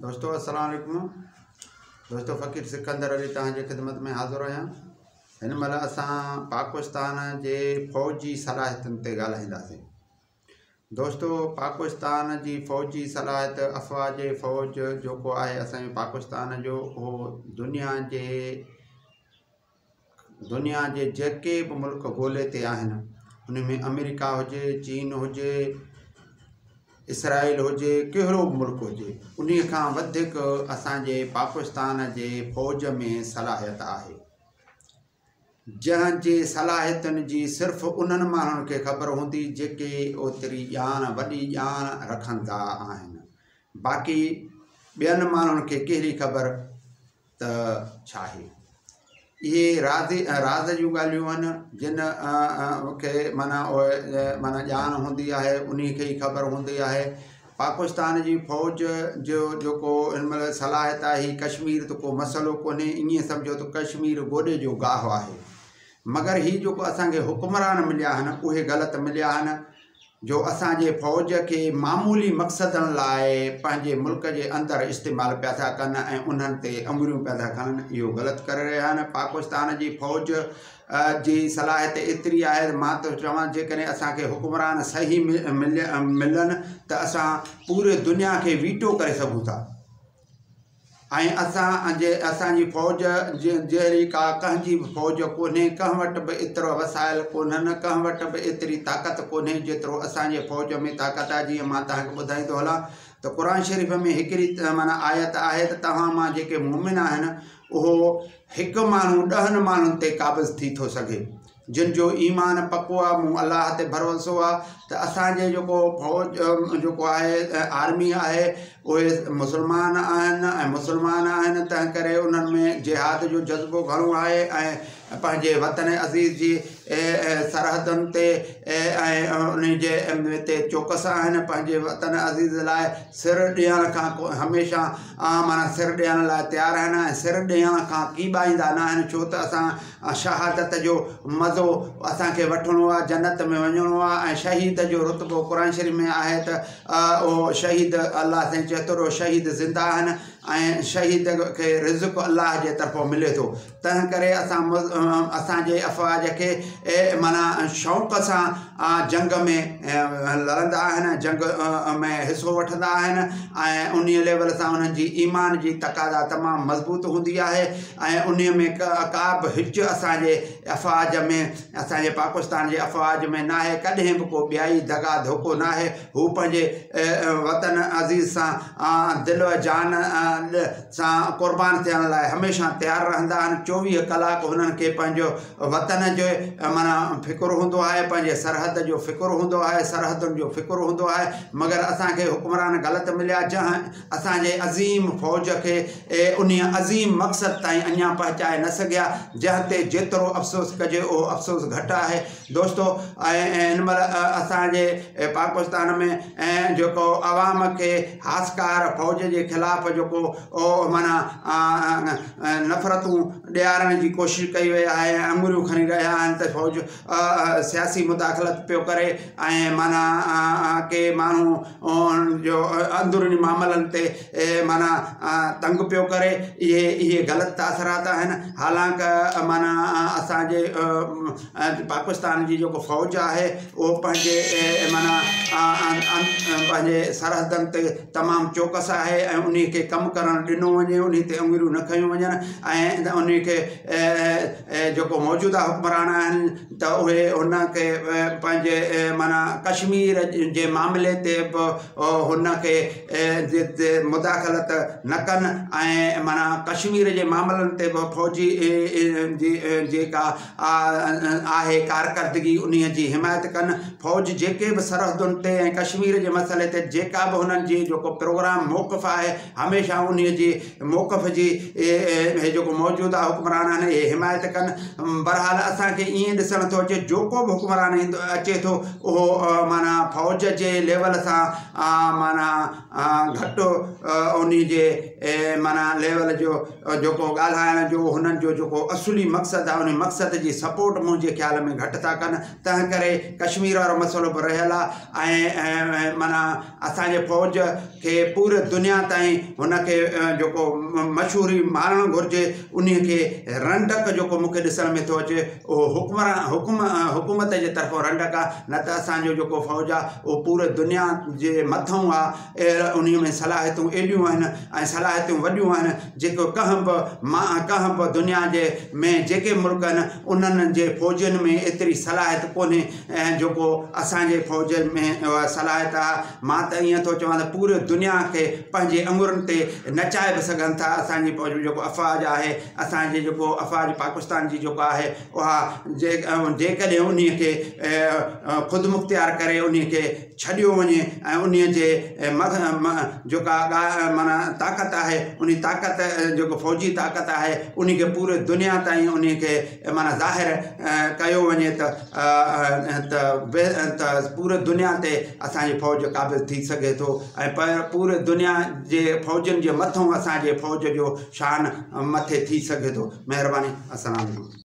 دوستو السلام عليڪم دوستو فقير سڪندر علي توهان جي خدمت ۾ حاضر آهيان. هن مهل اسان پاڪستان جي فوجي صلاحيتن تي ڳالهائينداسين. دوستو پاڪستان جي فوجي صلاحيت، افواج فوج جيڪو آهي اسان جو پاڪستان جو، اهو دنيا جي جيڪي به ملڪ گولي تي آهن، ان ۾ آمريڪا هجي، چين هجي، اسرائيل هجي، ڪهڙو به ملڪ هجي، ان کان وڌيڪ اسان جي پاڪستان جي فوج ۾ صلاحيت آهي، جنهن جي صلاحيتن جي صرف انهن ماڻهن کي خبر هوندي جيڪي اوتري ڄاڻ، وڏي ڄاڻ رکندا آهن. باقي ٻين ماڻهن کي ڪهڙي خبر ته ڇاهي. اهي راز راز جون ڳالهيون آهن، جن کي معنيٰ اهي معنيٰ ڄاڻ هوندي آهي، انهي کي ئي خبر هوندي آهي. پاڪستان جي فوج جو جيڪو هن مهل صلاحيت آهي، هي ڪشمير ته ڪو مسئلو ڪونهي، ائين سمجهو ته ڪشمير گوڏي جو گاهه آهي. مگر هي جيڪو اسان کي حڪمران مليا آهن، اهي غلط مليا آهن، جو اسان جي فوج کي معمولي مقصدن لاء پنهنجي ملڪ جي اندر استعمال پيا ٿا ڪن ۽ انهن تي آڱريون پيا ٿا کڻن. اهو غلط ڪري رهيا آهن. پاڪستان جي فوج جي صلاحيت ايتري آهي ته مان ٿو چوان، جيڪڏهن اسان کي حڪمران صحيح ملن ته اسان پوري دنيا کي ويٽو ڪري سگهون ٿا ۽ اسان جي فوج جهڙي ڪا ڪنهن جي به فوج ڪونهي. ڪنهن وٽ به ايترا وسائل ڪونهن، ڪنهن وٽ به ايتري طاقت ڪونهي جيترو اسان جي فوج ۾ طاقت آهي. جيئن مان توهان کي ٻڌائيندو هلان ته قرآن شريف ۾ هڪڙي معنيٰ آيت آهي ته توهان مان جيڪي مومن آهن، اهو هڪ ماڻهو 10 ماڻهن تي قابض ٿي ٿو سگهي، جن جو ايمان پڪو آ، مون الله تي ڀروسو آ. ته اسان جي جيڪو فوج جيڪو آهي، آرمي آهي، اهي مسلمان آهن ۽ مسلمان آهن، تنهن ڪري انهن ۾ جهاد جو جذبو گهڻو آهي ۽ پنهنجي وطن عزيز جي سرحدن تي ۽ ان جي تي چوڪس آهن. پنهنجي وطن عزيز لاء سر ڏيڻ کان هميشه معنيٰ سر ڏيڻ لاء تيار آهن ۽ سر ڏيڻ کان ڪيٻائيندا نه آهن، ڇو ته اسان شهادت جو مزو اسان کي وٺڻو آهي، جنت ۾ وڃڻو آهي ۽ شهيد جو رتبو قرآن شريف ۾ آهي ته اهو شهيد، الله سائين چئي ٿو، شهيد زنده آهن ۽ شهيد کي رزق الله جي طرفون ملي ٿو. تنهن ڪري اسان جي افواج کي معنيٰ شوق سان جنگ ۾ لڙندا آهن، جنگ ۾ حصو وٺندا آهن ۽ انهي ليول سان انهن جي ايمان جي تقاضا تمام مضبوط هوندي آهي ۽ انهي ۾ ڪا به هچ اسان جي افواج ۾، اسان جي پاڪستان جي افواج ۾ ناهي. ڪڏهن به ڪو ٻيائي، دغا، ڌوڪو ناهي. هو پنهنجي وطن عزيز سان دل و جان سان قربان ٿيڻ لاء هميشه تيار رهندا آهن. 24 ڪلاڪ هنن کي پنهنجو وطن جو معنيٰ فڪر هوندو آهي، پنهنجي سرحد جو فڪر هوندو آهي، سرحدن جو فڪر هوندو آهي. مگر اسان کي حڪمران غلط مليا، جنهن اسان جي عظيم فوج کي انهيء عظيم مقصد تائين اڃا پهچائي نه سگهيا، جنهن تي جيترو افسوس ڪجي اهو افسوس گهٽ آهي. دوستو، ۽ هن مهل اسان جي پاڪستان ۾ جيڪو عوام کي هاسڪار فوج جي خلاف جيڪو معنيٰ نفرتون ڏيارڻ جي ڪوشش ڪئي وئي آهي ۽ آڱريون کڻي رهيا آهن ته فوج سياسي مداخلت پيو ڪري ۽ معنيٰ ڪي ماڻهو جو اندروني معاملن تي معنيٰ تنگ پيو ڪري، اهي غلط تاثرات آهن. حالانڪ معنيٰ اسان جي پاڪستان جي جيڪو فوج آهي، اهو پنهنجي معنيٰ پنهنجي سرحدن تي تمام چوڪس آهي ۽ انهي کي ڪم ڪرڻ ڏنو وڃي، انهي تي آڱريون نه کنيون وڃن ۽ انهي کي جيڪو موجوده حڪمران آهن ته اهي هن کي پنهنجي معنيٰ ڪشمير جي معاملي تي به هن کي مداخلت نه ڪن ۽ معنيٰ ڪشمير جي معاملن تي به فوجي جي جيڪا آهي ڪارڪردگي، انهي جي حمايت ڪن. فوج جيڪي به سرحدن تي ۽ ڪشمير جي مسئلي تي جيڪا به هنن جي جيڪو پروگرام، موقف آهي، هميشه انهي جي موقف جي هي جيڪو موجوده حڪمران آهن، اهي حمايت ڪن. بهرحال اسان کي ائين ڏسڻ ٿو اچي، جيڪو به حڪمران ايندو اچي ٿو، اهو معنيٰ فوج جي ليول سان معنيٰ گهٽ انهي جي معنيٰ ليول جو جيڪو ڳالهائڻ جو هنن جو جيڪو اصلي مقصد آهي انهي مقصد جي سپورٽ منهنجي خيال ۾ گهٽ ٿا ڪن تنهن ڪري ڪشمير وارو مسئلو به رهيل آهي ۽ معنيٰ اسان جي فوج کي پوري دنيا تائين هن کي جيڪو مشهوري ماڻڻ گهرجي انهي کي رنڊڪ جيڪو مونکي ڏسڻ ۾ ٿو اچي اهو حڪمران حڪم حڪومت جي طرفان رنڊڪ آهي نه ته اسان جو جيڪو فوج آهي اهو پوري دنيا جي مٿئون آهي انهي ۾ صلاحيتون ايڏيون آهن ۽ صلاحيتون وڏيون آهن جيڪو ڪنهن به مان ڪنهن به دنيا جي ۾ جيڪي ملڪ آهن انهن جي فوجين ۾ ايتري صلاحيت ڪونهي ۽ جيڪو اسان جي فوج ۾ اها صلاحيت آهي مان ته ائين ٿو چوان ته پوري دنيا کي پنهنجي اڱرن تي نچائي به سگهن ٿا اسان جي فوج جيڪو افواج آهي اسان جي جيڪو افواج پاڪستان جي جيڪو آهي اها جيڪڏهن انهي کي خودمختيار ڪري انهي کي ڇڏيو وڃي ۽ انهي جي جيڪا معنيٰ طاقت آهي انهي طاقت جيڪو فوجي طاقت آهي انهي کي پوري دنيا تائين انهي کي معنيٰ ظاهر ڪيو وڃي ته ته پوري دنيا تي اسان جي فوج قابض ٿي سگهي ٿو ۽ پوري دنيا جي فوجن جي مٿئون اسان جي فوج جو شان مٿي ٿي سگهي ٿو مهرباني السلام عليڪم.